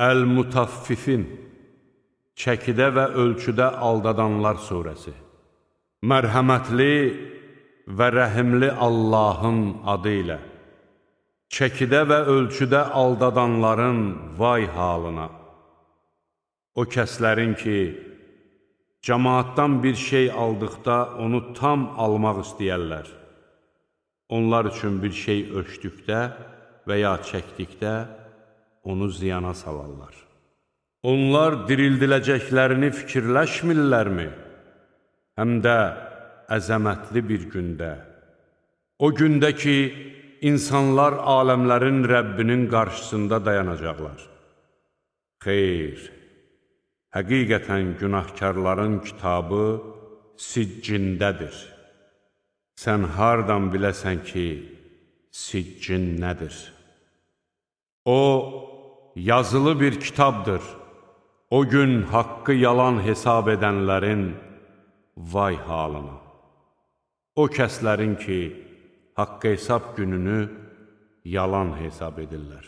Əl-Mutaffifin, çəkidə və ölçüdə aldadanlar surəsi. Mərhəmətli və rəhimli Allahın adı ilə. Çəkidə və ölçüdə aldadanların vay halına. O kəslərin ki, cəmaatdan bir şey aldıqda onu tam almaq istəyərlər. Onlar üçün bir şey ölçdükdə və ya çəkdikdə onu ziyana salarlar. Onlar dirildiləcəklərini fikirləşmirlərmi? Həm də əzəmətli bir gündə. O gündə ki, insanlar aləmlərin Rəbbinin qarşısında dayanacaqlar. Xeyr, həqiqətən günahkarların kitabı Siccindədir. Sən hardan biləsən ki, Siccin nədir? O, yazılı bir kitabdır. O gün haqqı yalan hesab edənlərin vay halına. O kəslərin ki, haqqı hesab gününü yalan hesab edirlər.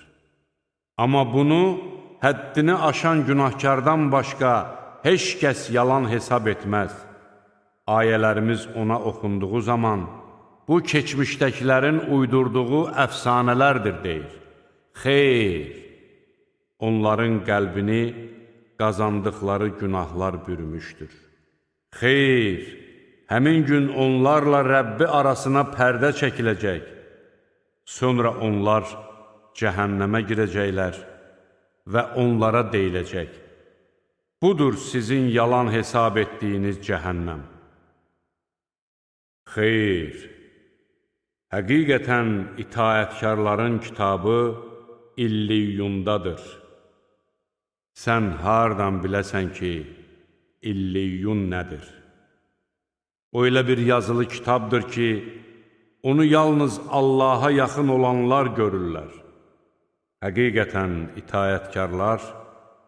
Amma bunu həddini aşan günahkardan başqa heç kəs yalan hesab etməz. Ayələrimiz ona oxunduğu zaman, bu keçmişdəkilərin uydurduğu əfsanələrdir, deyir. Xeyr, onların qəlbini qazandıqları günahlar bürümüşdür. Xeyr, həmin gün onlarla Rəbbi arasına pərdə çəkiləcək. Sonra onlar cəhənnəmə girəcəklər və onlara deyiləcək: Budur sizin yalan hesab etdiyiniz cəhənnəm. Xeyr, həqiqətən itaətkarların kitabı İlliyyundadır. Sən hardan biləsən ki, İlliyyun nədir? O elə bir yazılı kitabdır ki, onu yalnız Allaha yaxın olanlar görürlər. Həqiqətən itaətkarlar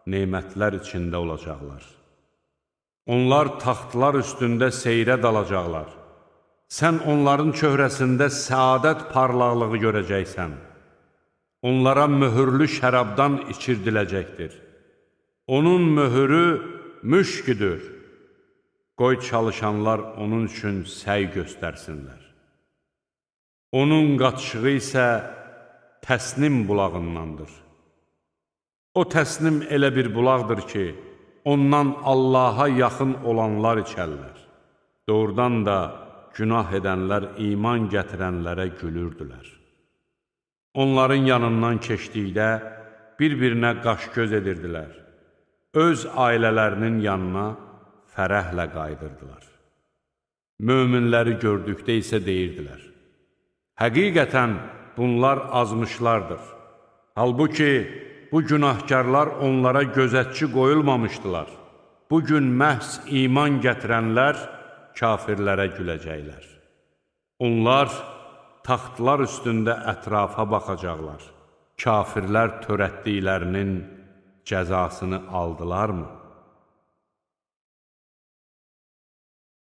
nemətlər içində olacaqlar. Onlar taxtlar üstündə seyrə dalacaqlar. Sən onların çöhrəsində səadət parlaqlığı görəcəksən. Onlara möhürlü şərabdan içirdiləcəkdir. Onun möhürü müşküdür. Qoy çalışanlar onun üçün səy göstərsinlər. Onun qatışığı isə təsnim bulağındandır. O təsnim elə bir bulaqdır ki, ondan Allaha yaxın olanlar içərlər. Doğrudan da günah edənlər iman gətirənlərə gülürdülər. Onların yanından keçdikdə bir-birinə qaş-göz edirdilər. Öz ailələrinin yanına fərəhlə qayıdırdılar. Möminləri gördükdə isə deyirdilər: Həqiqətən bunlar azmışlardır. Halbuki bu günahkarlar onlara gözətçi qoyulmamışdılar. Bugün məhz iman gətirənlər kafirlərə güləcəklər. Onlar taxtlar üstündə ətrafa baxacaqlar. Kafirlər törətdiklərinin cəzasını aldılarmı?